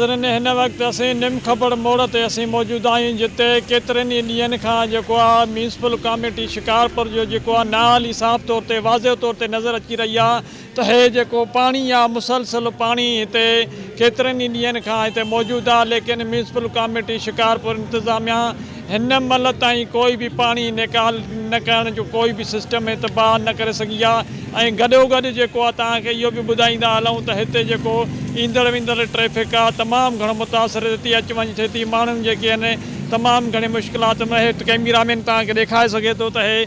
ناظرين هن وقت اسين نم کبڙ موڙ تي اسين موجود آهيون جتي ڪيترن ئي ڏينهن کان جيڪو آ ميونسپل ڪاميٽي شڪارپور جو جيڪو آ نااهلي صاف طور تي واضح طور تي نظر اچي رهي آ ته هي جيڪو پاڻي آ مسلسل پاڻي هتي ڪيترن ئي ڏينهن کان هتي موجود آ ليڪن ميونسپل ڪاميٽي شڪارپور انتظاميا هن مهل تائين ڪوئي به پاڻي نيڪال نه ڪرڻ جو ڪوئي به سسٽم هت بحال نه ڪري سگهي آ ۽ گڏوگڏ جيڪو آ توهان کي اهو به ٻڌائيندا هلون ته هتي جيڪو ايندڙ ويندڙ ٽريفڪ آ تمام گهڻو متاثر ٿئي ٿي اچ وڃ ٿئي ٿي ماڻهن جيڪي آهن تمام گهڻي مشڪلات ۾ هي ڪئميرا مين توهان کي ڏيکاري سگهي ٿو ته هي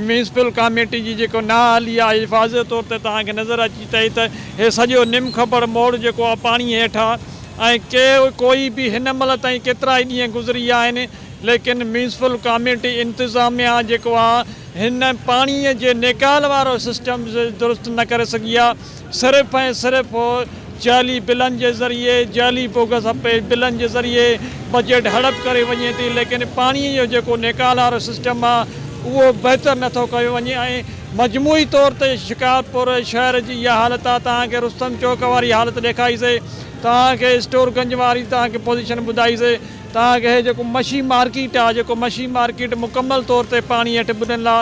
ميونسپل ڪاميٽي جي جيڪو نااهلي آ هي واضح طور تي توهان کي نظر اچي ٿي ته هي سڄو نم کبڙ موڙ جيڪو آ پاڻي هيٺ آ ۽ ڪي ڪوئي به هن مهل تائين ڪيترائي ڏينهن گذري ويا آهن ليڪن ميونسپل ڪاميٽي انتظاميا جيڪو آ هن پاڻي جي نيڪال وارو سسٽم درست نه ڪري سگهي آ صرف ۽ صرف جعلي بلن جي ذريعي جعلي بوگس بلن جي ذريعي بجيٽ هڙپ ڪري وڃي ٿي ليڪن پاڻي جو جيڪو نيڪال وارو سسٽم آ اهو بهتر نه ٿو ڪيو وڃي ۽ مجموعي طور تي شڪارپور شهر جي اها حالت آ توهان کي رستم چوڪ واري حالت ڏيکاري سي توهان کي اسٽور گنج واري توهان کي پوزيشن ٻڌائي سي توهان کي هي جيڪو مشي مارڪيٽ آ جيڪو مشي مارڪيٽ مڪمل طور تي پاڻي هيٺ ٻڏل آ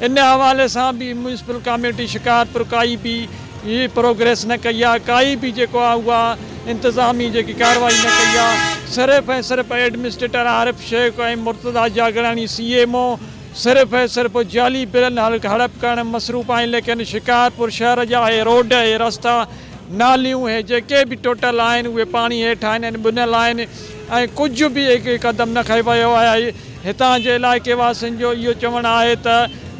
ان حوالي سان به ميونسپل ڪاميٽي شڪارپور ڪائي به پروگريس نه ڪئي آ ڪائي به جيڪو آ اها انتظامي جيڪي ڪارروائي نه ڪئي آ صرف ۽ صرف administrator Arif Shaikh ۽ Murtaza Jagirani C M O صرف ۽ صرف جعلي بلن هڙپ ڪرڻ ۾ مصروف آهن ليڪن شڪارپور شهر جا اهي روڊ اهي رستا ناليون اهي جيڪي به ٽوٽل آهن اهي پاڻي هيٺ آهن ۽ ٻنل آهن ۽ ڪجهه به قدم نه کنيو ويو آهي هتان جي علائقي واسين جو اهو چوڻ آهي ته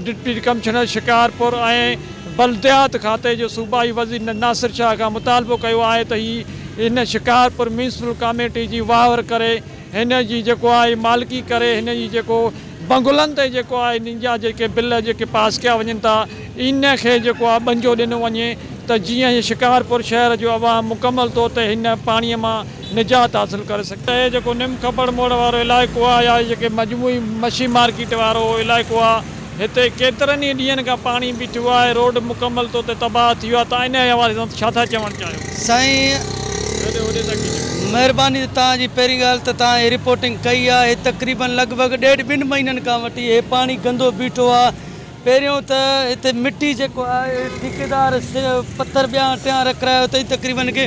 ڊپٽي ڪمشنر شڪارپور ۽ بلديات کاتي جو صوبائي وزير ناصر شاهه کان مطالبو ڪيو آهي ته هي هن شڪارپور ميونسپل ڪاميٽي جي واهر ڪري هن جي جيڪو آهي مالڪي ڪري هن جي جيڪو بنگلن تي جيڪو آهي انهن جا جيڪي بل جيڪي پاس ڪيا وڃن ٿا ان کي جيڪو آهي ٻنجو ڏنو وڃي ته جيئن هي شڪارپور شهر جو عوام مڪمل طور تي هن پاڻي مان نجات حاصل ڪري سگهي. هي جيڪو نم کٻڙ موڙ وارو علائقو آهي يا جيڪي مجموعي مڇي مارڪيٽ وارو علائقو آهي هتي ڪيترن ئي ڏينهن کان پاڻي بيٺو آهي، روڊ مڪمل طور تي تباهه ٿي ويو آهي، توهان انهيء حوالي سان ڇا ٿا چوڻ چاهيو؟ سائين مهرباني توهان جي پهرين ڳالهه ته توهان هي رپورٽنگ ڪئي آهي هي تقريبن لڳ ڀڳ ڏيڍ ٻن مهينن کان وٺي هي پاڻي گندو بيٺو آهي پهريون ته هتي مٽي جيڪو آهي ٺيڪيدار پٿر ٻيا ٽيان رکرايو اٿئي تقريبن کي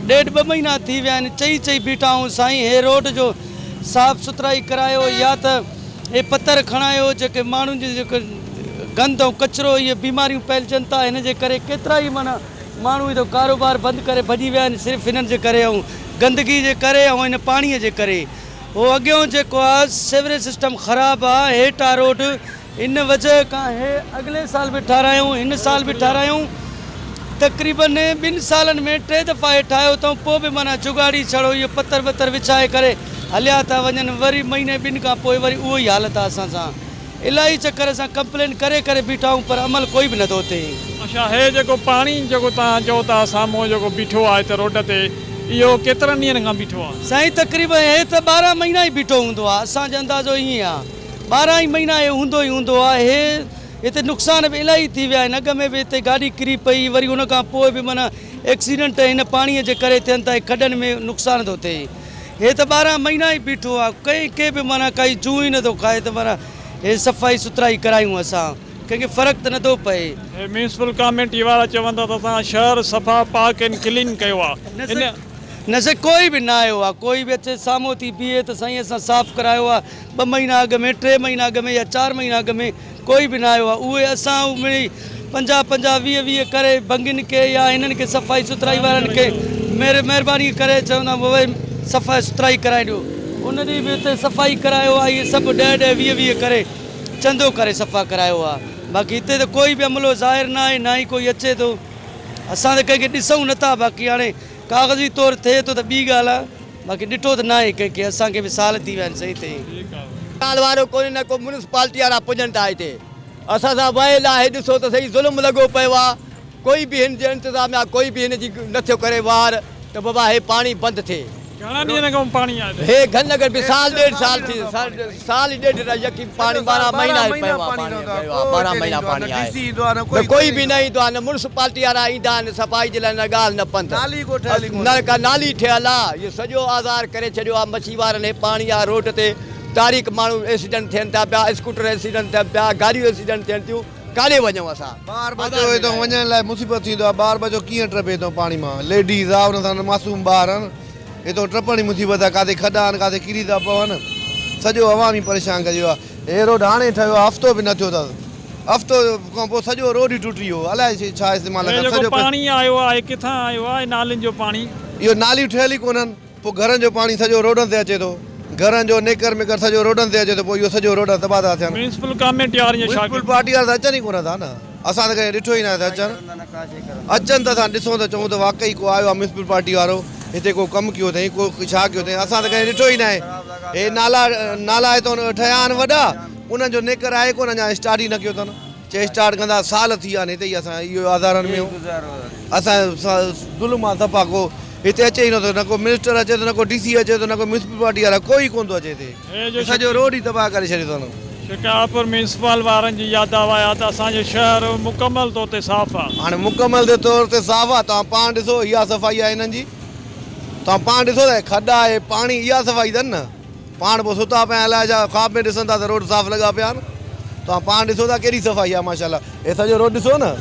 ڏيڍ ٻه مهينا ٿي ويا آهن چئي چئي بيٺا آهيون سائين هي روڊ جو صاف سٿرائي ڪرايو يا ته اهي پٿر کڻايو جيڪي ماڻهن جي جيڪو گند ۽ ڪچرو اهي بيماريون ڦهلجن ٿا هن جي ڪري ڪيترا ئي معنيٰ ماڻهو هتو ڪاروبار بند ڪري ڀڄي ويا آهن صرف هنن جي ڪري ۽ گندگي جي ڪري ۽ هن پاڻي جي ڪري هو اڳيون جيڪو آ سيوريج سسٽم خراب آ هيٺ آ روڊ ان وجه کان هي اڳلي سال به ٺارايون هن سال به ٺارايون تقريبن ٻن سالن ۾ ٽي دفعا هي ٺاهيو اٿئون پوء به معنيٰ جڳاڙي ڇڙو اهو پٿر وٿر وڇائي ڪري هليا ٿا وڃن وري مهيني ٻن کان پوء وري اهو ئي حالت آهي اسان سان الاهي چڪر اسان ڪمپلين ڪري ڪري بيٺا آهيون پر عمل ڪوئي به نٿو ٿئي. اڇا هي جيڪو پاڻي جيڪو توهان چئو ٿا سامهون جيڪو بيٺو آهي هتي روڊ تي اهو ڪيترن ڏينهن کان بيٺو آهي؟ سائين تقريبن هي ته 12 مهينا ئي بيٺو هوندو آهي اسان جو اندازو ائين آهي 12 ئي مهينا هي هوندو ئي هوندو آهي هي هتي نقصان به الاهي ٿي ويا آهن اڳ ۾ به هتي گاڏي ڪري پئي وري ان کان پوء به معنيٰ ايڪسيڊنٽ هن پاڻي جي ڪري ٿين ٿا کڏن ۾ نقصان ٿو ٿئي هي ته 12 مهينا ئي بيٺو آهي ڪنهن کي به معنيٰ ڪائي جون ئي نٿو کائي ته معنيٰ هي صفائي سٿرائي ڪرايون اسان ڪنهن کي فرق ته نٿو پئي. هي ميونسپل ڪاميٽي وارا چون ٿا ته اسان شهر صفا پاڪ ۽ ڪلين ڪيو آهي ان. نه سائين ڪوئي به نه آيو آهي ڪوئي به اچي سامهون ٿي بيهي ته سائين اسان صاف ڪرايو آهي ٻه مهينا اڳ ۾ ٽي مهينا اڳ ۾ يا چار مهينا اڳ ۾ ڪوئي به نه آيو آهي اهي اسان مڙئي پنجاهه پنجاهه ويهه ويهه ڪري ڀنگين کي يا هنن کي صفائي سٿرائي وارن کي مهرباني ڪري چوندا آهيون بابا صفائي سٿرائي ڪرائي ڏيو ان ڏينهن به هتي صفائي ڪرايو آهي اهي سڀ ڏهه ڏهه ويهه ويهه ڪري چندو ڪري صفا ڪرايو آهي باقي هتي ته ڪوئي به عملو ظاهر نه آهي نه ئي ڪوئي اچي ٿو اسان ته ڪنهن کي ڏسون نٿا باقي هاڻي ڪاغذي طور ٿئي ٿو ته ٻي ڳالهه آهي باقي ڏٺو ته ناهي ڪنهن کي اسان کي به سال ٿي ويا آهن صحيح ٿئي. ڳالهه وارو ڪونهي نه ڪو ميونسپالٽي وارا پڄن ٿا هتي اسان سان ويل آهي ڏسو ته سهي ظلم لڳو پيو آ ڪوئي به هن جي انتظاميا ڪوئي به هن جي نه ٿيو ڪري واهر ته بابا هي پاڻي بند ٿئي. گهڻن ڏينهن کان پاڻي آهي هتي؟ هي گهن اگر به سال ڏيڍ سال ٿي سال ئي ڏيڍ نه يقين پاڻي 12 مهينا پيو آهي پاڻي پيو آهي 12 مهينا پاڻي آهي نه ڪوئي به نه ايندو آهي نه ميونسپالٽي وارا ايندا آهن صفائي جي لاء نه ڳالهه نه پنڌ نه ڪا نالي ٺهيل آهي اهو سڄو آزار ڪري ڇڏيو آهي مڇي وارن هي پاڻي آهي روڊ تي تاريخ ماڻهو ايڪسيڊنٽ ٿين ٿا پيا اسڪوٽر ايڪسيڊنٽ ٿين پيا گاڏيون ايڪسيڊنٽ ٿين ٿيون ڪاڏي وڃون اسان. ٻار ٻچو هتان وڃڻ لاء مصيبت ٿيندو آهي ٻار ٻچو ڪيئن ٽپي هتان پاڻي مان ليڊيز آ ان سان معصوم ٻار آهن هتان ٽپڻ ئي مصيبت آ ڪاٿي کڏا آهن ڪاٿي ڪري ٿا پون سڄو عوام ئي پريشان ڪري ويو آ هي روڊ هاڻي ٺهيو آ هفتو به نه ٿيو اٿس هفتو کان پوء سڄو روڊ ئي ٽٽي ويو الائي ڇا استعمال هي ڪن جيڪو سڄو پاڻي آيو آهي ڪٿان آيو آهي نالين جو پاڻي. اهو ناليون ٺهيل ئي ڪونهن پوء گهرن جو پاڻي سڄو روڊن تي اچي ٿو گهرن جو نيڪر ميڪر سڄو روڊن تي اچي ٿو پوء اهو سڄو روڊ تباهه ٿا ٿين. ميونسپل ڪاميٽي وارن جو ڇا ميونسپل پارٽي وارا ته اچن ئي ڪونه ٿا نه اسان ته ڪڏهن ڏٺو ئي ناهي ته اچن اچن ته اسان ڏسون ته چئون ته واقعي ڪو آيو آهي ميونسپل پارٽي وارو هتي ڪو ڪم ڪيو اٿئي ڪو ڇا ڪيو اٿئي اسان ته ڪڏهن ڏٺو ئي ناهي هي نالا نالا هتان ٺهيا آهن وڏا انهن جو نيڪر آهي ڪونه اڃا اسٽارٽ ئي نه ڪيو اٿن چي اسٽارٽ ڪندا سال ٿي ويا آهن هتي ئي اسان اهو آزارن ۾ اسان ظلم آهي صفا ڪو هتي اچي ئي نٿو نه ڪو منسٽر اچي ٿو نه ڪو ڊي سي اچي ٿو نه ڪو ميونسپل پارٽي وارا ڪوئي ڪونه ٿو اچي هتي سڄو روڊ ئي تباهه ڪري ڇڏيو اٿن. شڪارپور ميونسپال وارن جي اها دعويٰ آهي ته اسان جو شهر مڪمل طور تي صاف آهي. هاڻي مڪمل طور تي صاف آهي توهان پاڻ ڏسو اها صفائي آهي هنن جي توهان پاڻ ڏسو ته کڏا آهي پاڻي اها صفائي اٿن نه پاڻ پوء ستا پيا آهن الائي ڇا خواب ۾ ڏسن ٿا ته روڊ صاف لڳا پيا آهن توهان پاڻ ڏسو ٿا ڪيڏي صفائي آهي ماشاءالله هي سڄو روڊ ڏسو نه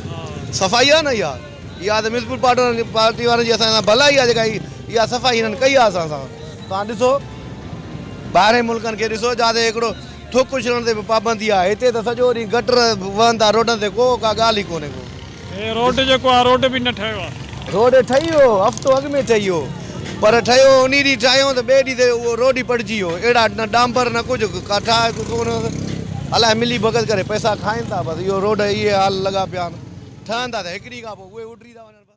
صفائي آهي نه اها اها ته ميونسپل پارٽي وارن جي اسان سان ڀلائي آهي جيڪا اها صفائي هنن ڪئي آهي اسان سان توهان ڏسو ٻاهرين ملڪن کي ڏسو جاتي هڪڙو ٿڪ اڇلڻ تي به پابندي آهي هتي ته سڄو ڏينهن گٽر وهن ٿا روڊن تي ڪو ڪا ڳالهه ئي ڪونهي ڪو. هي روڊ جيڪو آهي روڊ به نه ٺهيو آهي. روڊ ٺهي ويو هفتو اڳ ۾ ٺهي ويو پر ٺهيو انهي ڏينهن ٺاهيو ته ٻئي ڏينهن تي اهو روڊ ئي پٽجي ويو اهڙا نه ڊامبر نه ڪجهه ڪا ٺاهه ڪونه الائي ملي ڀڳت ڪري پئسا کائن ٿا بس اهو روڊ اهي حال لڳا پيا آهن ٺهن ٿا ته هڪ ڏينهن کان پوء اهي اڏري ٿا وڃن بس.